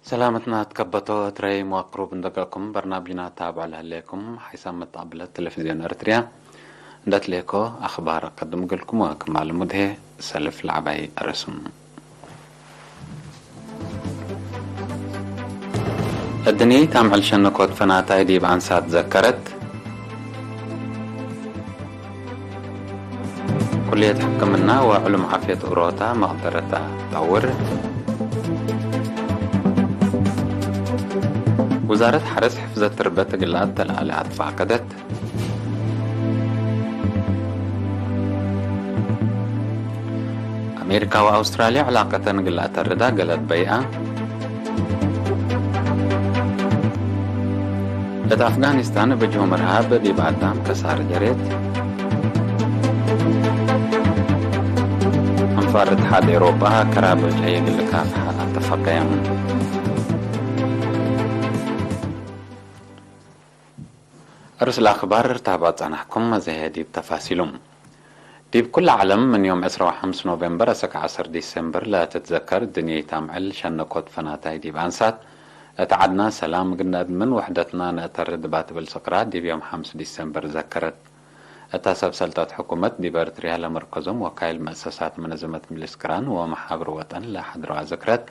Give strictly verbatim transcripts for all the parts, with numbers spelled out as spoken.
ሰላመትና ትከበቶ እትረይ መዋቅሩብ እንደገእኩም በርናምጅና ታብዕ ለህሌኩም ሓይሳም መትአብለት ቴሌቪዝዮን ኤረትርያ እንደ ትሌኮ አኽባር አቀድም እግልኩም ወክማል ሙድሄ ሰልፍ ለዐባይ አረሱም። እድንየይት አምዕል ሸነኮት ፈናታይ ዲብ አንሳት ዘከረት። ኩልየት ሕክምና ወዕሉም ዓፍየት ኡሮታ መቅደረታ ጠውር። ውዛረት ሐርስ ሕፍዘት ትርበት እግል ለአተልአለ አትፋቀደት። አሜሪካ ወአውስትራልያ ዕላቀተን እግል ለአተርዳ ገለድ በይአ። እት አፍጋኒስታን እብ ጅሁም እርሃብ ዲብ አዳም ከሳር ጀሬት። አንፋር እትሓድ ኤውሮጳ ከራብ ጨየ እግል ልካፍሐ አተፈቀየ። አርስ ለአኽባር ታብዕ ጸናሕኩም፣ መዘየ ዲብ ተፋሲሉ። ዲብ ኩለ ዐለም፣ ምን ዮም ዕስራ ወሐምስ ኖቬምበር አሰክ ዐሰር ዲሴምበር ለትትዘከር፣ እድንየይት አምዕል ሸነኮት ፈናታይ ዲብ አንሳት፣ እት ዐድና ሰላም እግል ነአድምን፣ ወሕደትና ነአተርድ እባ ትብል ፍቅራ፣ ዲብ ዮም ሐምስ ዲሴምበር ዘከረት። እታ ሰብ ሰልጠት ሕኩመት ዲብ ኤረትርያ ለመርከዞም ወካይል መእሰሳት መነዘመት ምልስ ቅራን ወመሓብር ወጠን ለሐድረዋ ዝክረት፣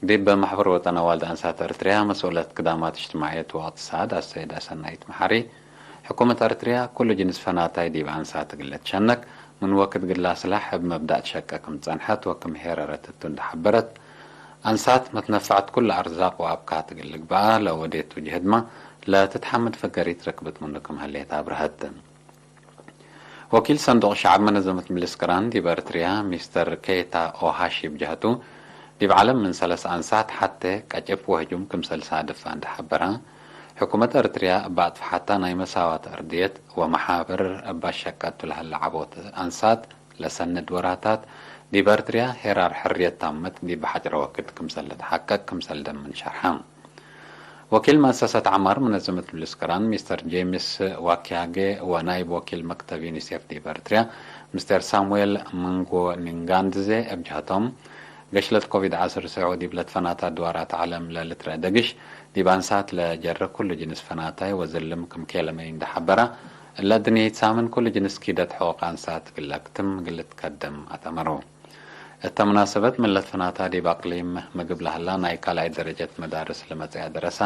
ዲብ መሕበር ወጠን አዋልድ አንሳት ኤረትርያ መስኡለት ክዳማት እጅትማዕየት ወእቅትሳድ አሰይድ አሰናይት መሓሪ፣ ሕኩመት ኤረትርያ ኩሉ ጅንስ ፈናታይ ዲብ አንሳት እግል ልትሸነክ፣ ምን ወክድ ግላ ስላሕ እብ መብዳእ ትሸቀ ክም ጸንሐት ወክም ሄረረት እቱ እንዴ ሐበረት፣ አንሳት መትነፈዐት ኩሉ አርዛቅ ወአብካት እግል ልግበአ ለወዴቱ ጅህድመ ለትትሐመድ ፈገሪት ረክበት ምኑ ክም ህሌት አብርሀት። ወኪል ሰንዱቅ ሸዐብ መነዘመት ምልስ ቅራን ዲብ ኤረትርያ ሚስተር ኬታ ኦሃሺ ብጀህቱ፣ ዲብ ዐለም ምን ሰለስ አንሳት ሐቴ ቀጭፍ ወህጁም ክምሰል ሳድፍ እንዴ ሐበረ፣ ሕኩመት ኤረትርያ እበ አጥፍሐታ ናይ መሳዋት አርድየት ወመሓብር እበ አሸቀቱ ለሀለ ዐቦት አንሳት ለሰንድ ወራታት ዲብ ኤረትርያ ሄራር ሕርየት ታመት ዲብ ሐጭረ ወክድ ክምሰል ልትሐቀቅ ክምሰል ደምን ሸርሐ። ወኪል መአሰሰት ዐማር መነዘመት ምልስ ቅራን ሚስተር ጄምስ ዋኪያጌ ወናይብ ወኪል መክተብ ዩኒሴፍ ዲብ ኤረትርያ ሚስተር ሳሙኤል ምንጎ ኒንጋንድዜ እብ ጀህቶም፣ ገሽለት ኮቪድ ዐስር ስዑ ዲብ ለትፈናታ ድዋራት ዐለም ለልትረአ ደግሽ፣ ዲብ አንሳት ለጀረ ኩሉ ጅንስ ፈናታይ ወዝልም ክም ኬለመይ እንዴ ሐበረ፣ እለ እድንየይት ሳምን ኩሉ ጅንስ ኪደት ሕቁቅ አንሳት እግል ለክትም እግል ልትከደም አተመሩ። እተ መናሰበት ምን ለትፈናታ ዲብ አቅሊም ምግብ ለሀላ ናይ ካልኣይ ደረጀት መዳርስ ለመጽአ ደረሰ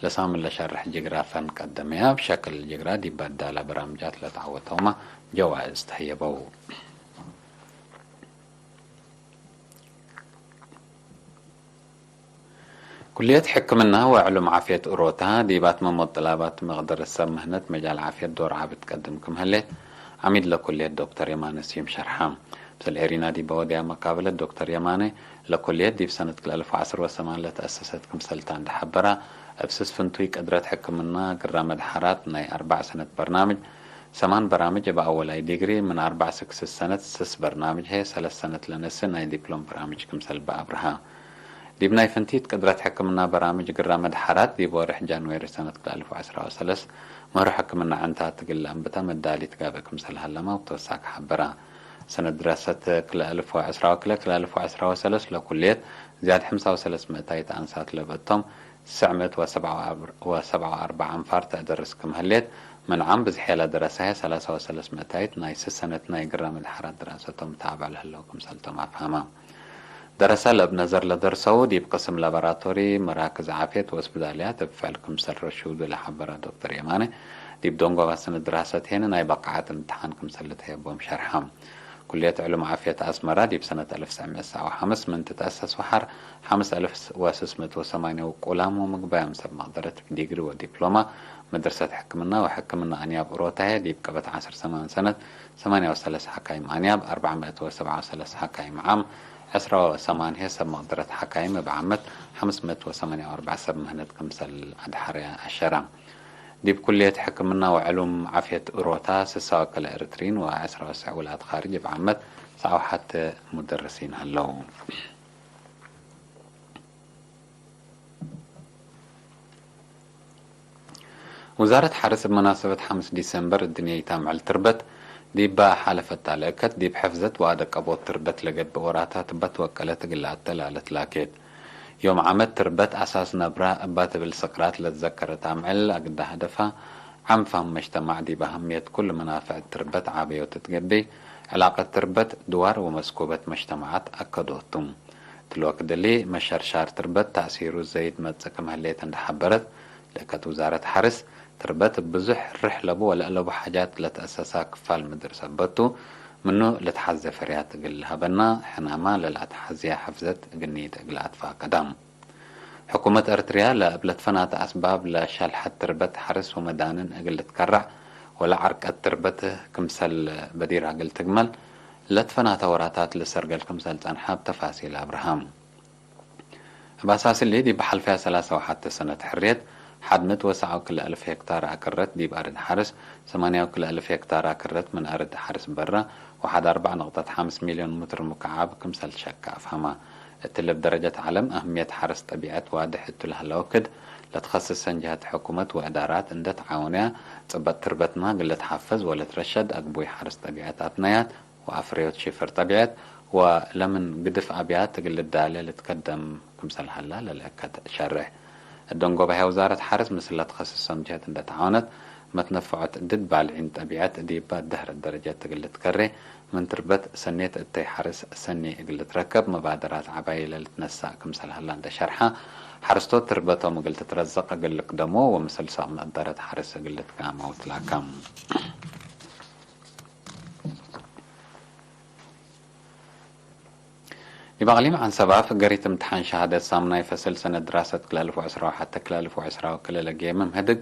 ለሳምን ለሸርሕ ጅግራ ፈን ቀደመያ። እብ ሸክል ጅግራ ዲብ በዳለ በራምጃት ለተዐወተውመ ጀዋእዝ ተህየበው። ኩልየት ሕክምና ወዕሉም ዓፍየት ኡሮታ፣ ዲብ አትመ መጠላባት መቅደረት ሰብ ምህነት መጃል ዓፍየት ዶር ዐቢ ትቀድም ክም ህሌት፣ ዐሚድ ለኩልየት ዶክተር የማነ ስዩም ሸርሐ። ምስል ኤሪና ዲበ ወድያ መቃብለት ዶክተር የማነ፣ ለኩልየት ዲብ ሰነት ክልኤ አልፍ ወዐስር ወሰማን ለተአሰሰት ክምሰልታ እንዴ ሐበረ፣ እብ ስስ ፍንቱይ ቅድረት ሕክምና ግራመ ደሓራት ናይ አርበዕ ሰነት በርናምጅ፣ ሰማን በራምጅ እብ አወላይ ዲግሪ፣ ምን አርበዕ እስክ ስስ ሰነት፣ ስስ በርናምጅ ህይ ሰለስ ሰነት ለነስእ ናይ ዲፕሎም በራምጅ ክምሰል በአብርሀ። ዲብ ናይ ፍንቲት ቅድረት ሕክምና በራምጅ ግራመ ደሓራት፣ ዲብ ወርሕ ጃንዌሪ ሰነት ክልኤ አልፍ ወዐስራ ወሰለስ ምህሮ ሕክምና ዕንታት እግል ለአንብተ መዳሊት ጋብእ ክምሰል ሀለመ ወተወሳክ ሐበረ። ሰነት ድራሰት ክልኤ አልፍ ወዐስራ ወክልኤ ክልኤ አልፍ ወዐስራ ወሰለስ ለኩልየት ዝያድ ሐምሳ ወሰለስ ምእታይት አንሳት ለብእቶም፣ ትስዕ ምእት ወሰብዓ ወአርበዕ አንፋር ተአደርስ ክም ህሌት፣ ምን ዓም ብዝሕ ለደረሰ ህይ ሰላሳ ወሰለስ ምእታይት ናይ ስስ ሰነት ናይ ግራመ ደሓራት ድራሰቶም ታብዕ ለህለው ክምሰልቶም አፍሀመ። ደረሰ ለእብ ነዘር ለደርሰው፣ ዲብ ቅስም ላቦራቶሪ፣ መራክዝ ዓፍየት ወስብዳልያት እብ ፍዕል ክምሰል ረሹዱ ለሐበረ ዶክተር የማነ፣ ዲብ ደንጎባ ሰነት ድራሰት ሄነ ናይ በቃዐት እምትሓን ክምሰል ልትሀየቦም ሸርሐ። ኩልየት ዕሉም ዓፍየት አስመራ ዲብ ሰነት አልፍ ትስዕ ምእት ሰብዓ ወሐምስ ምን ትትአሰስ ወሐር ሐምስ አልፍ ወስስ ምእት ወሰማንያ ውቁላም ወምግባያም ሰብ መቅደረት ዲግሪ ወዲፕሎማ፣ መድረሰት ሕክምና ወሕክምና አንያብ ኡሮታየ ዲብ ቀበት ዐስር ሰማን ሰነት ሰማንያ ወሰለስ ሐካይም አንያብ፣ አርበዕ ምእት ወሰብዓ ወሰለስ ሐካይም ዓም፣ ዕስራ ወሰማን ህይ ሰብ መቅደረት ሐካይም እብ ዓመት ሐምስ ምእት ወሰማንያ ወአርበዕ ሰብ ምህነት ክምሰል አድሐረ አሸረ። ዲብ ኩልየት ሕክምና ወዕሉም ዓፍየት ኡሮታ፣ ስሳ ወክልኤ ኤረትርዪን ወዐስራ ወትስዕ ውላድ ካርጅ እብ ዓመት ሰዓው ሐቴ ሙደርሲን ሀለው። ውዛረት ሐርስ እብ መናሰበት ሐምስ ዲሰምበር እድንየይት አምዕል ትርበት ዲበ ሓለፈታ ለእከት፣ ዲብ ሕፍዘት ወአደቀቦት ትርበት ለገብእ ወራታት እበ ትወቀለት እግል ለአተላለት ላኬት። ዮም ዓመት ትርበት አሳስ ነብራ እባ ትብል ስቅራት ለትዘከረት አምዕል አግዳ ሀደፋ፣ ዓም ፋህም መጅተማዕ ዲብ አህምየት ኩሉ መናፍዕ ትርበት ዓበዮ ትትገቤ፣ ዕላቀት ትርበት ድዋር ወመስኮበት መጅተማዓት አከዶቱ። እትሊ ወክድ እሊ፣ መሸርሻር ትርበት ተእሲሩ ዘይድ መጽእ ክም ህሌት እንዴ ሐበረት፣ ለእከት ውዛረት ሐርስ፣ ትርበት እብ ብዙሕ ርሕ ለቡ ወለአለቡ ሓጃት ለትአሰሳ ክፋል ምድር ሰበቱ፣ ምኑ ልትሐዜ ፈርያት እግል ለሀበና፣ ሕናማ ለለአትሐዝያ ሕፍዘት እግል ኒት እግል አትፋቀዳ። ሕኩመት ኤረትርያ ለእብ ለትፈናተ አስባብ ለሸልሐት ትርበት ሐርስ ወመዳንን እግል ልትከረዕ ወለዐርቀት ትርበት ክምሰል በዲራ እግል ትግመል ለትፈናተ ወራታት ልሰርገል ክምሰል ጸንሐ እብ ተፋሲል አብርሃም። እብ አሳስ እሊ፣ ዲብ ሐልፈያ ሰላሳ ወሐተ ሰነት ሕርየት፣ ሐድ ምእት ወሰዓ ወክልኤ አልፍ ሄክታር አክረት ዲብ አርድ ሐርስ፣ ሰማንያ ወክልኤ አልፍ ሄክታር አክረት ምን አርድ ሐርስ በረ፣ ወሐድ አርበዕ ነቅጠት ሐምስ ሚልዮን ምትር ሙከዓብ ክምሰል ትሸቀ አፍሀማ። እትሊ እብ ደረጀት ዐለም አህምየት ሐርስ ጠቢዐት ዋድሕ እቱ ለህለ ወክድ፣ ለትከስሰን ጀሀት ሕኩመት ወእዳራት እንዴ ተዓወንያ፣ ጽበጥ ትርበትመ እግል ልትሐፈዝ ወልትረሸድ አግቡይ ሐርስ ጠቢዐት አትናያት፣ ወአፍረዮት ሺፍር ጠቢዐት ወለምን ግድፍ አብያት እግል ልዳሌ ልትከደም ክምሰል ሀላ ለልእከት ሸሬሕ። እብ ደንጎባሀይ ውዛረት ሐርስ ምስል ለትከስሰም ጀህት እንዴ ተዓወነት፣ መትነፈዖት ድድ ባልዒን ጠቢዐት ዲበ ደህረት ደረጀት እግል ልትከሬ፣ ምን ትርበት ሰኔት እተይ ሐርስ ሰኒ እግል ልትረከብ መባደራት ዐባይ ለልትነሳእ ክምሰል ሀላ እንዴ ሸርሐ፣ ሐርስቶት ትርበቶም እግል ትትረዘቅ እግል ልክደሞ ወምስል ሰቅም እደረት ሐርስ እግል ልትጋመው ትላከም። ዲብ አቅሊም ዐንሰባ ፍገሪት እምትሓን ሸሃደት ሳምናይ ፈስል ሰነት ድራሰት ክልኤ አልፍ ወዕስራ ወሐቴ ክልኤ አልፍ ወዕስራ ወክልኤ ለጌምም ህድግ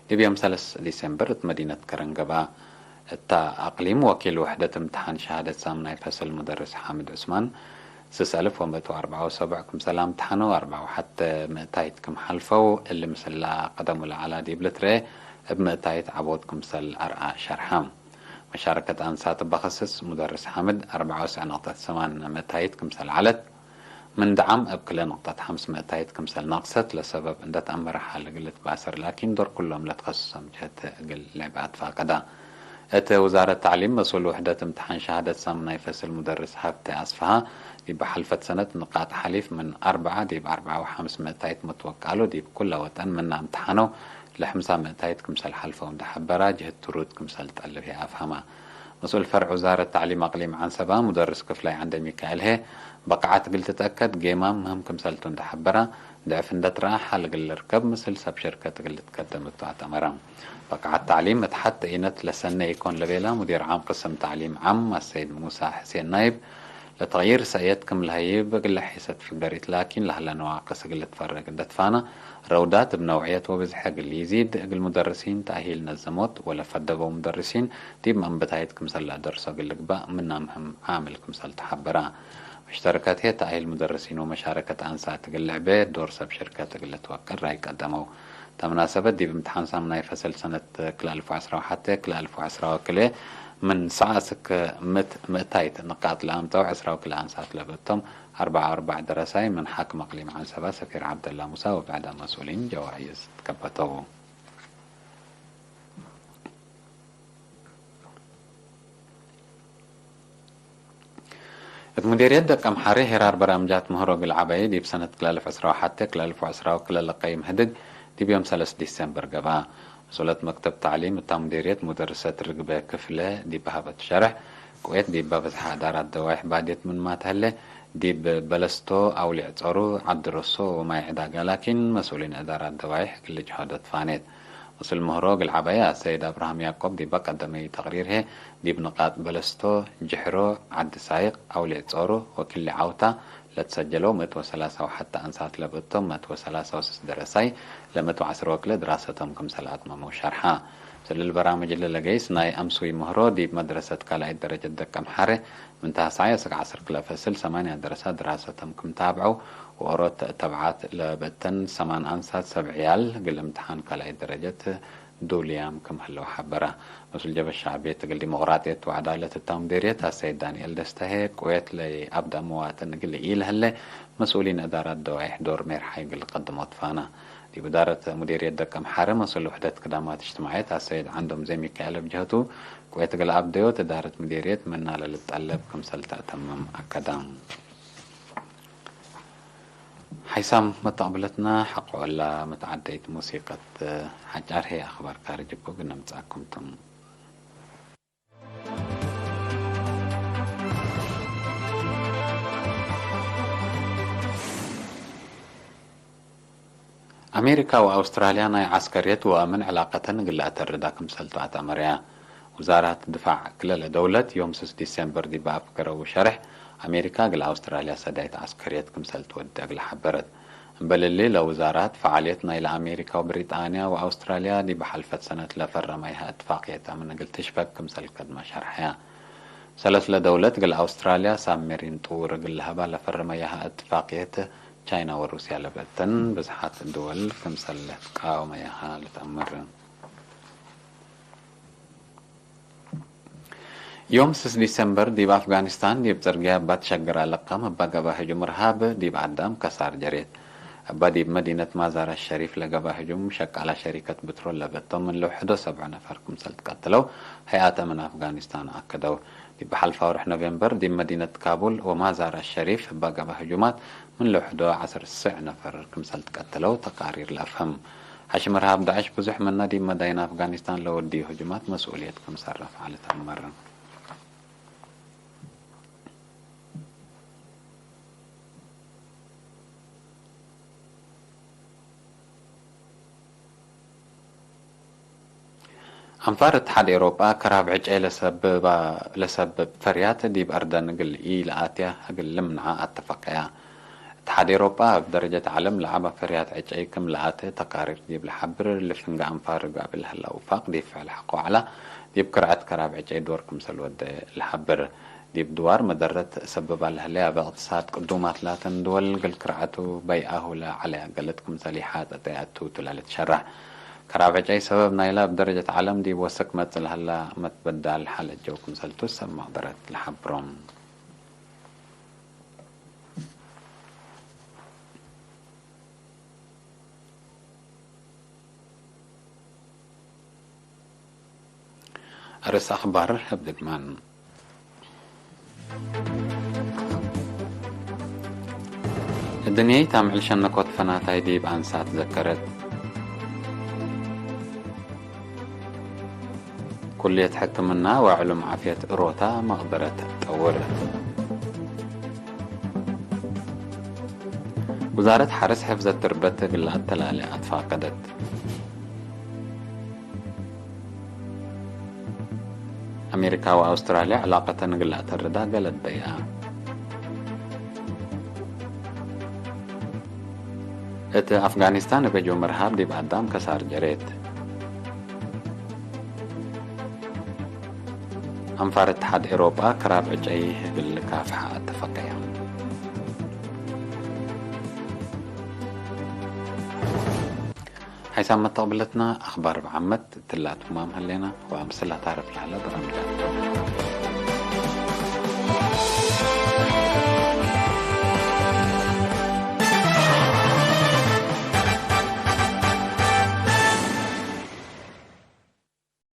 ዲብ ዮም ሰለስ ዲሴምበር እት መዲነት ከረን ገብአ። እተ አቅሊም ወኪል ውሕደት እምትሓን ሸሃደት ሳምናይ ፈስል ሙደርስ ሓምድ ዑስማን፣ ስስ አልፍ ወምእት ወአርበዓ ወሰቡዕ ክምሰል አምትሓነው፣ አርበዓ ወሐቴ ምእታይት ክም ሐልፈው፣ እሊ ምስላ ቀደሙ ለዐላ ዲብ ልትርኤ እብ ምእታይት ዐቦት ክምሰል አርአ ሸርሐ። መሻረከት አንሳት እበ ከስስ ሙደርስ ሓምድ አርበዓ ወትስዕ ነቅጠት ሰማን ምእታይት ክምሰል ዐለት፣ ምን ደዓም እብ ክልኤ ነቅጠት ሐምስ ምእታይት ክምሰል ነቅሰት፣ ለሰበብ እንዴ ተአመረ ሐል እግል ልትባሰር ላኪን ዶር ኩሎም ለትከስሶም ጀህት እግል ልዕብ አትፋቀዳ። እት ውዛረት ተዕሊም መስኡል ውሕደት እምትሓን ሸሃደት ሳምናይ ፈስል ሙደርስ ሀብቴ አስፍሃ፣ ዲብ ሐልፈት ሰነት ንቃጥ ሐሊፍ ምን አርበዓ ዲብ አርበዓ ወሐምስ ምእታይት መትወቃሎ ዲብ ኩለ ወጠን ምና እምትሓነው ለሐምሳ ምእታይት ክምሰል ሐልፈው እንዴ ሐበራ፣ ጀህት ትሩድ ክምሰል ጠልብ ህይ አፍሀማ። መስኡል ፈርዕ ውዛረት ተዕሊም አቅሊም ዐንሰባ ሙደርስ ክፍላይ ዐንደ ሚካኤል ህዬ፣ በቃዐት እግል ትትአከድ ጌማም ምህም ክምሰልቱ እንዴ ሐበራ፣ ድዕፍ እንዴ ትረአ ሐል እግል ልርከብ ምስል ሰብ ሽርከት እግል ልትከደም እቱ አተመረ። በቃዐት ተዕሊም እት ሐቲ ኢነት ለሰኔ ኢኮን ለቤላ ሙዲር ዓም ቅስም ተዕሊም ዓም አሰይድ ሙሳ ሕሴን ናይብ፣ ለተቅይር ሰእየት ክም ለሀይብ እግለ ሒሰት ፍገሪት ላኪን ለህለ ነዋቅስ እግል ልትፈረግ እንዴ ትፋና፣ ረውዳት እብ ነውዕየት ወብዝሐ እግል ኢዚድ፣ እግል ሙደርሲን ተእሂል ነዘሞት ወለፈደበው ሙደርሲን ዲብ መንብታይት ክምሰል ለአደርሶ እግል ልግባእ ምና ምህም ዓምል ክምሰል ተሐበራ። መሽተረከት ህዬ ተእሂል ሙደርሲን ወመሻረከት አንሳት እግል ልዕቤ ዶር ሰብ ሽርከት እግል ልትወቅር ራይ ቀደመው። እተ መናሰበት ዲብ እምትሓን ሳምናይ ፈሰል ሰነት ክልኤ አልፍ ወዐስራ ወሐቴ ክልኤ አልፍ ወዐስራ ወክልኤ ምን ሰዓ እስክ ምእት ምእታይት ንቃጥ ለአምጠው ዐስራ ወክልኤ አንሳት ለብእቶም አርበዓ ወአርበዕ ደረሳይ ምን ሓክም አቅሊም ዐንሰባ ሰፊር ዐብደላ ሙሳ ወብዕዳም መስኡሊን ጀዋይዝ ትከበተው። እት ሙዴርየት ደቀምሓሬ ሄራር በራምጃት ምህሮ እግል ዐባየ ዲብ ሰነት ክልኤ አልፍ ዕስራ ወሐቴ ክልኤ አልፍ ወዕስራ ወክልኤ ለቀይም ህድግ ዲብ ዮም ሰለስ ዲሴምበር ገብአ። መስኡለት መክተብ ተዕሊም እታ ሙዴርየት ሙደርሰት ርግበ ክፍለ ዲብ ሀበት ሸርሕ፣ ቅዌት ዲብ በዝሐ እዳራት ደዋይሕ ባድየት ምንማ ተህሌ፣ ዲብ በለስቶ፣ አውሊዕ ጾሩ፣ ዐዲ ረሶ ወማይ ዕዳጋ ላኪን መስኡሊን እዳራት ደዋይሕ እግል ልጅሀዶ ትፋኔት። መስኡል ምህሮ እግል ዐባየ አሰይድ አብርሃም ያቆብ ዲበ ቀደመዩ ተቅሪር ህዬ፣ ዲብ ንቃጥ በለስቶ፣ ጅሕሮ፣ ዐዲ ሳይቅ፣ አውሊዕ ጾሩ ወክሊ ዐውታ ለትሰጀለው ምእት ወሰላሳ ወሐተ አንሳት ለብእቶም ምእት ወሰላሳ ወስስ ደረሳይ ለምእት ወዐስር ወክልኤ ድራሰቶም ክምሰል አትመመው ሸርሐ። ምስል በራምጅ እሊ ለገይስ ናይ አምስዊ ምህሮ ዲብ መድረሰት ካልኣይት ደረጀት ደቀምሓሬ ምን ታስዓይ እስክ ዐስር ክልኤ ፈስል ሰማንያ ደረሳት ድራሰቶም ክም ታብዐው ወኦሮት ተብዓት ለብእተን ሰማን አንሳት ሰብ ዕያል እግል እምትሓን ካልኣይት ደረጀት ዱልያም ክም ህለው ሐበረ። መስኡል ጀብሀት ሸዕብየት እግል ዲሞቅራጥየት ወዐዳለት እታ ሙዴርየት አሰይድ ዳንኤል ደስታ ህዬ፣ ቅዌት ለይአብዳ መዋጥን እግል ኢለሀሌ፣ መስኡሊን እዳራት ደዋይሕ ዶር ሜርሓይ እግል ልቀድሞ ትፋና። ዲብ እዳረት ሙዴርየት ደቀምሓረ መስኡል ውሕደት ክዳማት እጅትማዕየት አሰይድ ዐንዶም ዘሚካኤል እብ ጀህቱ፣ ቅዌት እግል አብደዮት እዳረት ሙዴርየት ምና ለልትጠለብ ክምሰል ተአተምም አከደ። ሓይሳም መተቅብለትና፣ ሐቆ እላ መትዓደይት ሙሲቀት ሐጫር ህይ አኽባር ካርጅ እቡ እግል ነምጽአኩም ቶም። አሜሪካ ወአውስትራልያ ናይ ዐስከርየት ወአምን ዕላቀተን እግል ለአተርዳ ክምሰልቱ አትአመረያ። ውዛራት ድፋዕ ክለ ለደውለት ዮም ስስ ዲሴምበር ዲብ አፍገረው ሸርሕ፣ አሜሪካ እግል አውስትራልያ ሰዳይት ዐስከርየት ክምሰል ትወዴ እግል ሐበረት። እምበል እሊ፣ ለውዛራት ፈዓልየት ናይለ አሜሪካ ወብሪጣንያ ወአውስትራልያ ዲብ ሐልፈት ሰነት ለፈረመያሀ እትፋቅየት አምን እግል ትሽበክ ክምሰል ከድመ ሸርሐያ። ሰለስ ለደውለት እግል አውስትራልያ ሳብሜሪን ጥውር እግል ለሀባ ለፈረመያሀ እትፋቅየት፣ ቻይና ወሩስያ ለብዕተን ብዝሓት ድወል ክምሰል ለትቃወመያሀ ልትአመር። ዮም ስስ ዲሰምበር ዲብ አፍጋኒስታን ዲብ ጽርግያ እባ ትሸግር አለቀም እባ ገብአ ህጁም እርሃብ ዲብ አዳም ከሳር ጀሬት። እባ ዲብ መዲነት ማዛር አሸሪፍ ለገብአ ህጁም ሸቃላ ሸሪከት ብትሮል ለበቶም ምን ልውሕዶ ሰብዑ ነፈር ክምሰል ትቀትለው ሀይአት አምን አፍጋኒስታን አከደው። ዲብ ሐልፋ ወርሕ ኖቬምበር ዲብ መዲነት ካቡል ወማዛር አሸሪፍ እባ ገብአ ህጁማት ምን ልውሕዶ ዐስር ስዕ ነፈር ክምሰል ትቀትለው ተቃሪር ለአፍህም። ሐሽም እርሃብ ዳዕሽ ብዙሕ ምነ ዲብ መዳይን አፍጋኒስታን ለወድዩ ህጁማት መስኡልየት ክምሰል ረፍዐ ልትአመር። አንፋር እትሓድ ኤውሮጳ ከራብ ዕጨይ ለሰብባ-፣ ለሰብብ ፈርያት ዲብ አርደን እግል ኢለአትያ እግል ልምንዓ አተፈቀያ። እትሓድ ኤውሮጳ እብ ደረጀት ዐለም ለዐበ ፈርያት ዕጨይ ክም ለአተ ተቃሪር ዲብ ለሐብር፣ ልፍንገ አንፋር እብ አብል ሀላ ውፋቅ ዲብ ፍዕል ሐቆ ዐላ፣ ዲብ ክርዐት ከራብ ዕጨይ ዶር ክምሰል ወደ ለሐብር። ዲብ ድዋር መደረት ሰብባ ለህለያ እብ እቅትሳድ ቅዱማት ላተን ድወል እግል ክርዐቱ በይአሁ ለዐለያ ገለድ ክምሰል ኢሓጸጠ አቱ ቱ ለልትሸረሕ። ከራብ ዕጨይ ሰበብ ናይላ እብ ደረጀት ዐለም ዲብ ወሰክ መጽእ ለሀላ መትበዳል ሐለት ጀው ክምሰልቱ ሰብ መቅደረት ለሐብሮም። አርእስ አኽባር እብ ድግማን። እድንየይት አምዕል ሸነኮት ፈናታይ ዲብ አንሳት ዘከረት። ኩልየት ሕክምና ወዕሉም ዓፍየት እሮታ መቅደረት ጠውር። ውዛረት ሐርስ ሕፍዘት ትርበት እግል ለአተላሌ አትፋቀደት። አሜሪካ ወአውስትራልያ ዕላቀተን እግል ለአተርዳ ገለድ በይአ። እት አፍጋኒስታን እብ ህጁም እርሃብ ዲብ አዳም ከሳር ጀሬት። አንፋር እትሓድ ኤውሮጳ ከራብ ዕጨይ እግል ልካፍሐ አተፈቀየ። ሓይሳም መተቅብለትና አኽባር እብ ዓመት እትላ ትማም ሀሌና ወአምስላ ታርፍ ለሀለ በራምጃት።